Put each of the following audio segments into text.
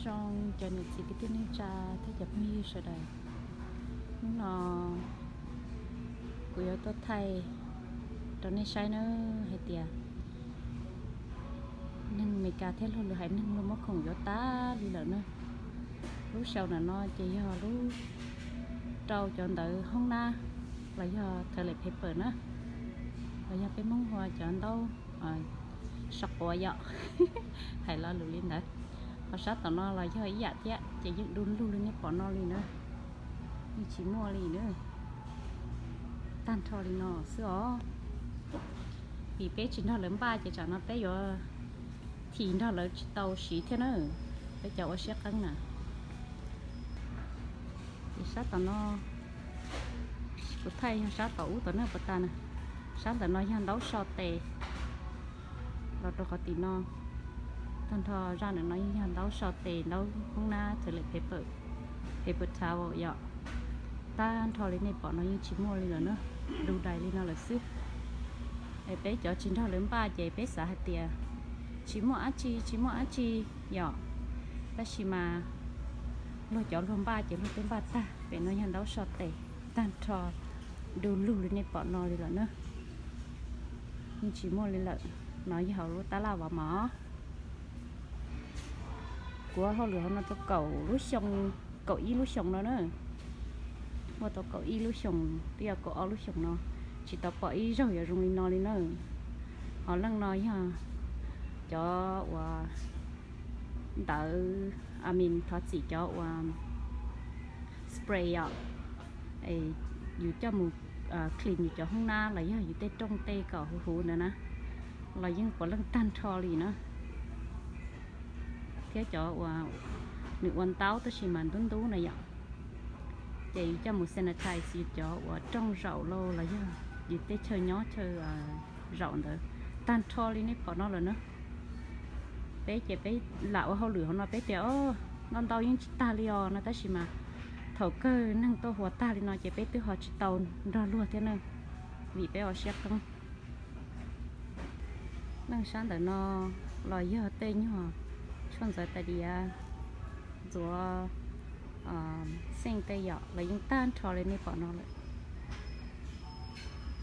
Zoo cov niam txiv kwv tij neej tsa thiab cov phooj ywg sawv daws, hnub no kuv yuav tuaj thaij rau nej saib nawb hais tias neeg Amelikas thiab luag lwm haiv neeg luag muab khoom yuav tag li lawm na. Lub xyoo ntawm no ces yog lub rau cov ntawv hoob nab los yog toilet paper na, los yog peb Hmoob hu cov ntaub sab quav yom, hais lo lus li ntawd. Ho sab tom no los yog ib yam thiab ces yeej du lug li nej pom no li na, yeej tsis muaj li na, tag nrho li no xwb os. Vim peb tsis nrog lawv npaj ces tsam no peb yuav thim nrog lawv tsis tau siv thiab na, peb cov ua siab qeeb na. Ces sab tom no, kuv thaij yog sab tom ub tom no puas tas na, sab ntawm no yog ntaub so tes los rau qhov tim no, tag nrho zaj ntawm no yeej yog ntaub so tes, ntaub hoob nab, toilet paper, paper towel yom, tag nrho li nej pom no yeej tsis muaj li lawm na, du dais li no lawm xwb. Es peb cov tsis nrog lawv npaj ces peb xav hais tias tsis muaj dab tsi, tsis muaj dab tsi yom, tab sis mas luag cov luag npaj ces luag twb npaj tag. Pem no yog ntaub so tes, tag nrho du lug li nej pom no li lawm na, yeej tsis muaj li lawm. No yog hauv lub tab laj Walmart. Kuv ua hauj lwm hauv no tau kaum lub xyoo, kaum ib lub xyoos no na, ua tau kaum ib lub xyoos twb yog kaum ob lub xyoos no, tsis tau pom ib zaug yuav zoo li no li na. Ho leej no yog cov uas ntawv, I mean thov txim, cov uas spray os, yus coj mus clean yus cov hoob nab los yog yus tej rooj tej kom huv huv ntawd na, los yeej puav leej tag nrho li na. Thiab cov uas nws ua ntaub tab sis mas ntub ntub na yom, ces yus coj mus sanitize yus cov uas rooj zaum lauj los yog yus tej chaw nyob chaw zaum ntawd, tag nrho li nej pom no lawm na. Peb ces peb lam ua hauj lwm hauv no peb tias ntau ntau yeej tsis tag li os no, tab sis mas thaum kawg neeg tuaj huas tag li no ces peb twb ho tsis tau nrog luag thiab na, vim peb ua siab qeeb. Leej sab ntawm no los yog tej nyuag tshuaj ntxuav tais diav, ntxuav xeej tej yom, los yeej tag nrho li nej pom no lawm.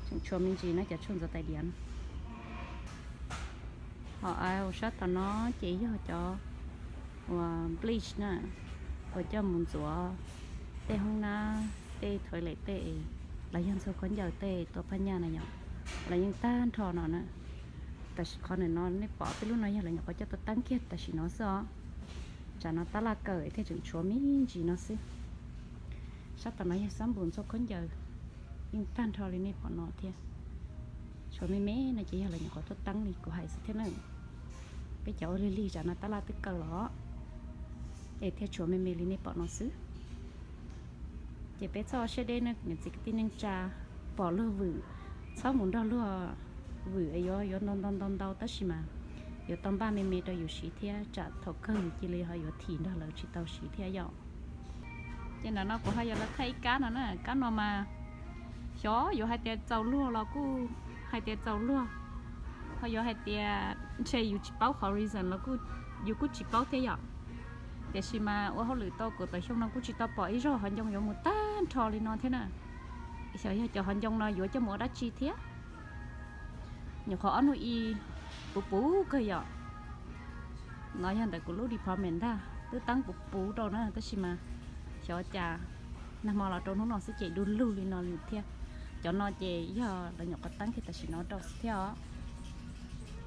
Tseem tshuav me ntsis na cov tshuaj ntxuav tais diav na. Ho sab tom no ces yog cov uas bleach na, uas coj mus ntxuav tej hoob nab, tej toilet tej, los yog ntxhua khaub ncaws tej tua phaj nyaj na yom, los yeej tag nrho no na. Tam sim qhov ntawm no nej pom peb lub no yog lawv nyuam qhuav coj tuaj teeb kiag tam sim no xwb os. Tsam no tab laj kaw thiaj tseem tshuav me ntsis no xwb. Sab tom no yog xab npum ntxhua khaub ncaws, yeej tag nrho li nej pom no thiab. Tshuav me me no ces yog lawv nyuam qhuav tuaj teeb li kuv hais xwb thiab na. Peb cov ua lig lig tsam no tab laj twb kaw los, es thiaj tshuav me me li nej pom no xwb. Ces peb txhob siab deb na niam txiv kwv tij neej tsa, pom luag vwm, txhob mus nrog luag vwm es yuav yuav ntau ntau ntau ntau tab sis mas yuav tau npaj me me rau yus siv thiab tsam thaum kawg yus cia li ho yuav thim nrog lawv tsis tau siv thiab yom. Ces ntawm no kuv ho yuav los thaij ib kab no na, kab no mas xyov yuav hais tias txaus luag los kuj hais tias txaus luag, ho yuav hais tias ntshe yus tsis paub qhov reason los yus kuj tsis paub thiab yom. Tiam sis mas ua hauj lwm tau kaum tawm xyoo no kuj tsis tau pom ib zaug hov ncoo yuav mus tag nrho li no thiab na. Xyov yog cov hov ncoo no yuav coj mus ua dab tsi thiab. Nyuam qhuav ob hnub ib puv puv kawg yom. No yog ntawm kuv lub department ntag, twb teeb puv puv rau na tab sis mas xyov cas nag hmo los rau hnub no xwb ces du lug li no li thiab. Cov no ces yog lawv nyuam qhuav teeb kiag tam sim no rau xwb thiab os.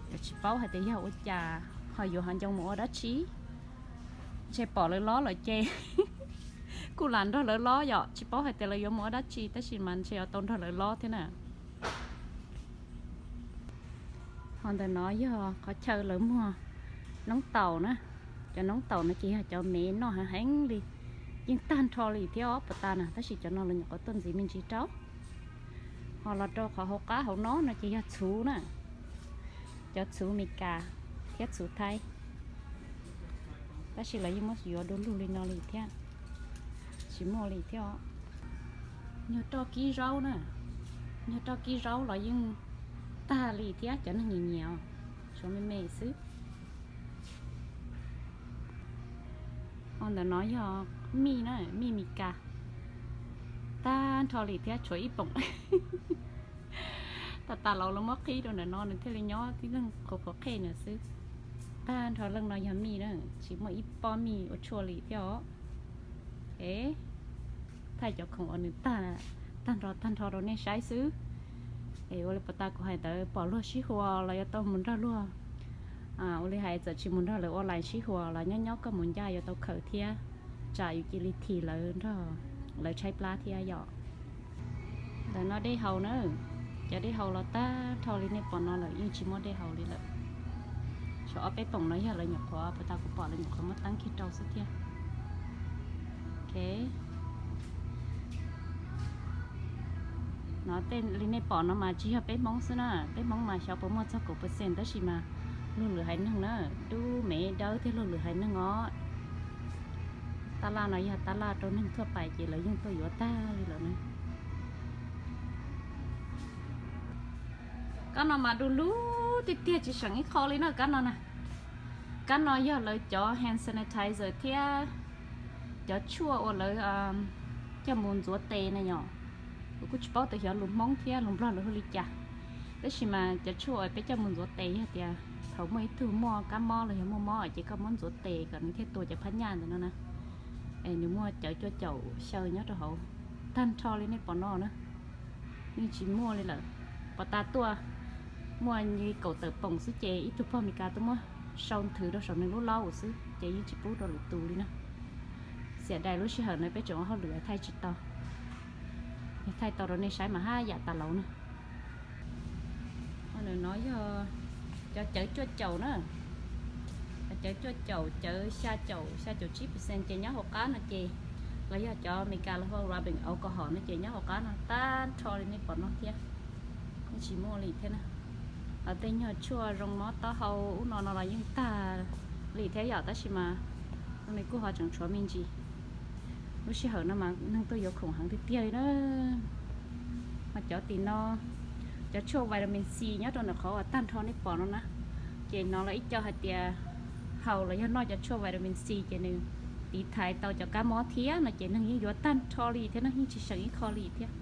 Yuav tsis paub hais tias yog ua cas ho yuav hov ncoo mus ua dab tsi. Ntshe pom lawv lob lawm ces kuj lam nrog lawv lob yom, tsis paub hais tias lawv yuav mus ua dab tsi tab sis mas ntshe yuav tau nrog lawv lob thiab na. Ho ntawm no yog qhov chaw lawv muag noob taum na. Cov noob taum no ces yog cov me noj heev heev li, yeej tag nrho li thiab os puas tas na, tab sis cov no lawv nyuam qhuav tuaj ntxiv me ntsis rau. Ho los rau qhov hauv qab hauv no no ces yog txhuv na, cov txhuv Meskas thiab txhuv Thaib. Tab sis lawv yeej muab yuav du lug li no li thiab, tsis muaj li thiab os. Nyuag roj kib zaub na, nyuag roj kib zaub los yeej tag li thiab, cov neeg nyiam nyiam os, tshuav me me xwb. Ntawm no yog mij na, mij Mes Kas. Tag nrho li thiab tshuav ib poom. Tag tas los lawv muab qhib rau ntawm no nws thiaj li nyob tib leeg qhuav qhuav qhej nws xwb. Tag nrho leej no yog mij na, tsis muaj ib pob mij ua tshuaj li thiab os. E, thaij cov khoom uas nws tag, tag nrho tag nrho rau nej saib xwb. Es ua li puas tas kuv hais ntawd, pom luag sib hua los yuav tau mus nrog luag, ua li hais txawm tsis mus nrog lawv online sib hua los nyob nyob koj mus ncaj yuav tau khaws thiab, tsam yus cia li thim lawv nrog lawv tshaib plab thiab yom. Ntawm no dej haus na, cov dej haus los tag nrho li nej pom no lawm, yeej tsis muaj dej haus li lawm. Tshuav ob peb poom no yog lawv nyuam qhuav, puas tas kuv pom lawv nyuam qhuav muab teeb kiag rau xwb thiab. Ok, no tej li nej pom no mas tsis yog peb Hmoob xwb na, peb Hmoob mas xyov puas muaj txog kaum percent tab sis mas luag lwm haiv neeg na, dub mev dawb thiab luag lwm haiv neeg os. Tab laj no yog tab laj rau neeg thuaj pais ces lawv yeej tuaj yuav tag li lawm na. Kab no mas du lug tiag tiag tsis seem ib qho li na kab no na. Kab no yog lawv cov hand sanitizer thiab cov tshuaj uas lawv coj mus ntxuav tes na yom. Kuv kuj tsis paub tias xyov lus Hmoob thiab lus Nplog lawv hu li cas, tab sis mas cov tshuaj uas peb coj mus ntxuav tes yog tias thaum muaj ib tug muaj kab mob los yog muaj mob ces koj muab ntxuav tes kom nws thiaj tua cov phab nyaj ntawm no na. Es nws muaj cawv cuaj caum xyaw nyob rau hauv tag nrho li nej pom no na. Yeej tsis muaj li lawm. Pos tas tuaj muaj li kaum tawm poom xwb ces ib tug pog Mes Kas tuaj muab sau nthwv rau saum nws lub laub xwb ces yeej tsis pub rau lwm tus li na. Xiam dais lub sij hawm no peb tseem ua hauj lwm thaij tsis tau, thaij tau rau nej saib mas haj yam tas laus na. Nws no yog cov cawv cuaj caum na, cawv cuaj caum, cawv xya caum, xya caum tsib percent ces nyob hauv qab no ces, los yog cov Mes Kas los hu rubbing alcohol no ces nyob hauv qab no tag nrho li nej pom no thiab. Yeej tsis muaj li thiab na. Ho tej nyuag tshuaj zoo mob taub hau ub no no los yeej tag li thiab yom, tab sis mas no nws kuj ho tseem tshuav me ntsis. Lub sij hawm no mas neeg tuaj yuav khoom heev tiag tiag li na. Ho cov tim no, cov tshuaj vitamin C nyob rau ntawm qhov uas tag nrho nej pom no na, ces hnov lawv ib co hais tias haus los yog noj cov tshuaj vitamin C ces nws tiv thaiv tau cov kab mob thiab no ces neeg yeej yuav tag nrho li thiab no, yeej tsis seem ib qho li thiab.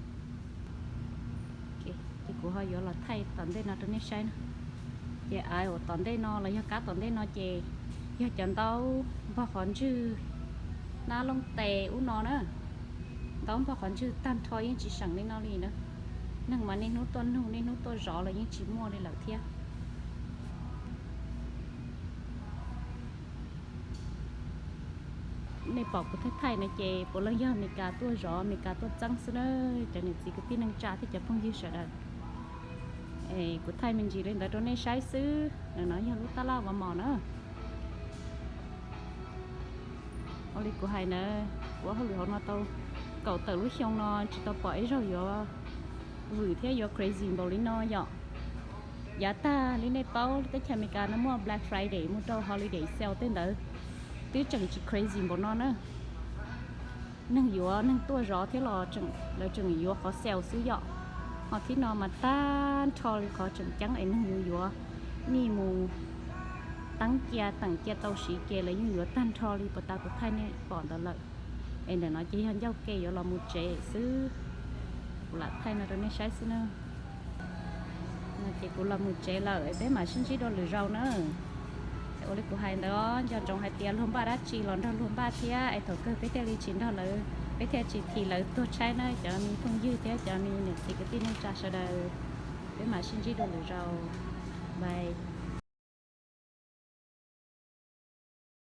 Ces kuv ho yuav los thaij tom ntej no rau nej saib na. Ces av uas tom ntej no los yog kab tom ntej no ces yog cov ntaub npog qhov ntswg, nab looj tes ub no na. Ntaub npog qhov ntswg tag nrho yeej tsis seem li no li na. Neeg mas niaj hnub tuaj nug niaj hnub tuaj zov los yeej tsis muaj li lawm thiab. Nej pom kuv thaij thaij no ces puav leej yog Mes Kas tuaj zov, Mes Kas tuaj txeeb xwb na, cov niam txiv kwv tij neej tsa thiab cov phooj ywg sawv daws. Es kuv thaij me ntsis li ntawd rau nej saib xwb. Ntawm no yog lub tab laj Walmart na. Ua li kuv hais na, kuv ua hauj lwm hauv no tau kaum tawm lub xyoo no tsis tau pom ib zaug yuav vwm thiab yuav crazy npaum li no yom. Yav tag li nej paub teb chaws Amelikas no muaj Black Friday mus rau holiday sale tej ntawd, twb tseem tsis crazy npaum no na. Neeg yuav, neeg tuaj zov thiab los lawv tseem yuav qhov sale xwb yom. Ho thib no mas tag nrho li qhov tseem ceeb es neeg yuav yuav, mij mus teeb cia teem cia tau siv ces lawv yeej yuav tag nrho li puas tas kuv thaij nej pom ntawd lawm. Es ntawm no ces yog ncauj ke yuav los mus tsev xwb, kuv lam thaij no rau nej saib xwb na. Ces kuv los mus tsev lawm es peb mam sib ntsib dua lwm zaus na. Ua li kuv hais ntawd, nco ntsoov hais tias luag npaj dab tsi los nrog luag npaj thiab es thaum kawg peb thiaj li tsis nrog lawv, peb thiaj tsis thim lawv tuag tshaib na cov me phooj ywg thiab cov me niam txiv kwv tij neej tsa sawv daws. Peb mam sib ntsib dua lwm zaus, bye.